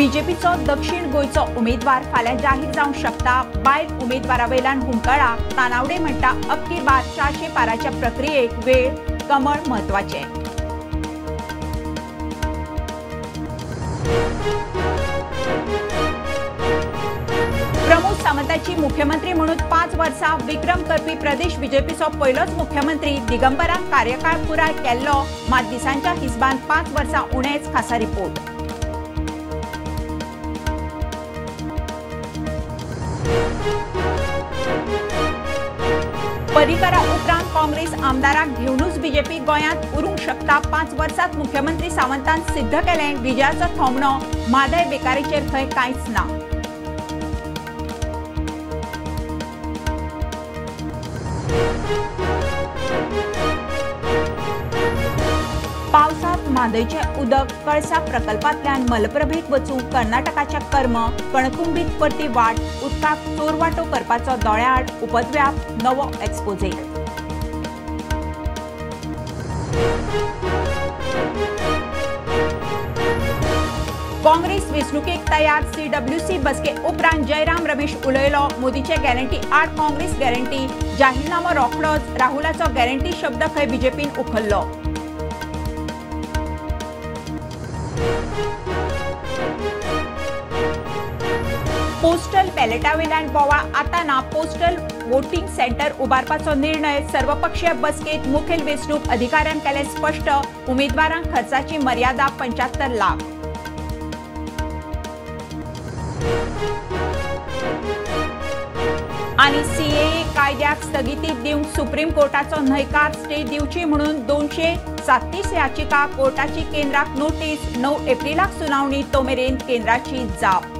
बीजेपीचो दक्षिण गोंयचो उमेदवार फाल्यां जाहीर जावंक शकता। बायल उमेदवारा वयल्यान हुमकळा। तानावडे म्हणटा अब की बार 400 पाराच्या प्रक्रियेक वेळ कमळ म्हत्वाचें। प्रमोद सावंताची मुख्यमंत्री म्हणून 5 वर्सां विक्रम करपी प्रदेश बीजेपीचो पयलोच मुख्यमंत्री दिगंबरान कार्यकाळ पुराय केल्लो, मात दिसांच्या हिसबान 5 वर्सां उणेच। खासा रिपोर्ट। पर्रीकरा उपरांत काँग्रेस आमदाराक घेवनूच बीजेपी गोंयांत उरूंक शकता। 5 वर्सांत मुख्यमंत्री सावंतान सिद्ध केलें विजयाचो थोमणो। म्हादय बेकारीचेर खंय कांयच ना। पावसांत म्हादयचें उदक कळसा प्रकल्पांतल्यान मलप्रभेक वचूंक कर्नाटकाच्या कर्म। कणकुंबीत परती वाट, उदकाक चोरवाटो करपाचो दोळ्याआड उपद्व्याप, नवो एक्सपोजे। काँग्रेस वेंचणुकेक तयार। सीडब्ल्यूसी बसके उपरांत जयराम रमेश उलयलो। मोदीचे गॅरंटी आड काँग्रेस गॅरंटी। जाहीरनामो रोखडोच। राहुलाचो गॅरंटी शब्द खंय बीजेपीन उखल्लो। पोस्टल बॅलेटावेल्यान बोवाळ आतां ना। पोस्टल वोटिंग सेंटर उबारपाचो निर्णय सर्वपक्षीय बसकेत मुखेल वेंचणूक अधिकाऱ्यान केलें स्पश्ट। उमेदवारांक खर्चाची मर्यादा 75 लाख। आनी सीएए कायद्याक स्थगिती दिवंक सुप्रीम कोर्टाचो न्हयकार। स्टे दिवची म्हणून 237 याचिका। कोर्टाची केंद्राक नोटीस। 9 एप्रिलाक सुनावणी, तो मेरेन केंद्राची जाप।